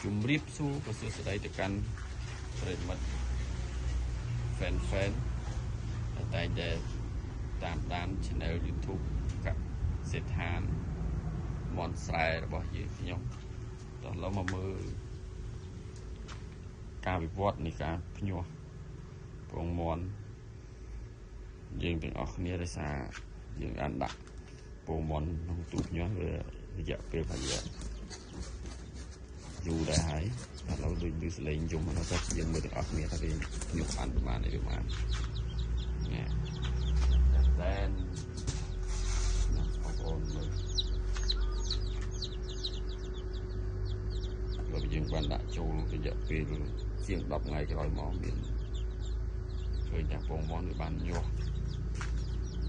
ជំរាបសួរក៏សួស្តីទៅកាន់ប្រិយមិត្ត fan តែងតែតាមដាន Channel YouTube កសិដ្ឋានមន់ស្រែរបស់យើងខ្ញុំតោះឡើយមកមើលការវិវត្តនៃការភ្ញាស់ពងមន់យើងទាំងអស់គ្នាដោយសារយើងបានដាក់ពងមន់ក្នុងទូភ្ញាស់វារយៈពេលប្រហែលយូរដែរហើយឥឡូវដូចឮសលេងយំហ្នឹងទៅយើងមើលទាំងអស់គ្នាថាវាភ្ញាស់បានប្រហែលអីប្រហែលនេះតែណាបងប្អូនមើលបើយើងបានដាក់ចូលរយៈពេលជាង10ថ្ងៃក្រោយមកមានឃើញថាពងមន់វាបានញាស់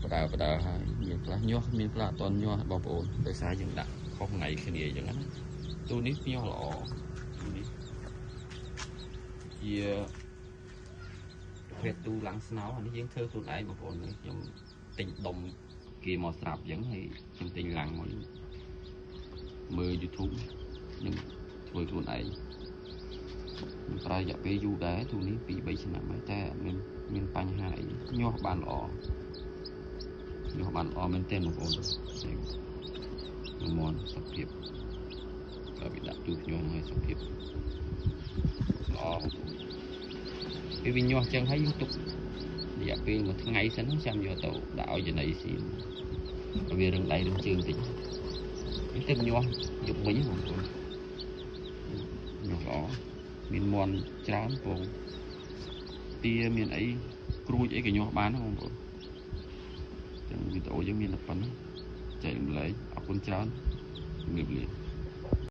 បដើបដើហើយមានខ្លះញាស់មានខ្លះអត់ទាន់ញាស់បងប្អូនដោយសារយើងដាក់ខុសថ្ងៃគ្នាអញ្ចឹងណាទូនេះញាស់ល្អទូនេះជាប្រភេទទូឡើងស្នោអានេះយើងធ្វើខ្លួនឯងបងប្អូនខ្ញុំទិញដុំគេមកស្រាប់អញ្ចឹងហើយខ្ញុំទិញឡើងមកមើល YouTube ខ្ញុំធ្វើខ្លួនឯងខ្ញុំប្រើរយៈពេលយូរដែរទូនេះ2 3ឆ្នាំហើយតែអត់មានបញ្ហាអីញាស់បានល្អញាស់បានល្អមែនទែនបងប្អូនមន់សភាពដល់វាដាក់ទូភ្ញាស់ហើយសភាពល្អបងប្អូនពេលវាញាស់ចឹងហើយយើងទុករយៈពេលមួយថ្ងៃសិនចាំយកទៅដាក់ឲ្យចំណីស៊ីឲ្យវារឹងដៃរឹងជើងតិចនេះទៅញាស់យប់មិញបងប្អូនញាស់ល្អមានមន់ច្រើនពងទាមានអីក្រួចអីក៏ញាស់បានដែរបងប្អូនចឹងវីដេអូយើងមានតែប៉ុណ្ណឹងចែករំលែកអរគុណច្រើនជំរាបលា។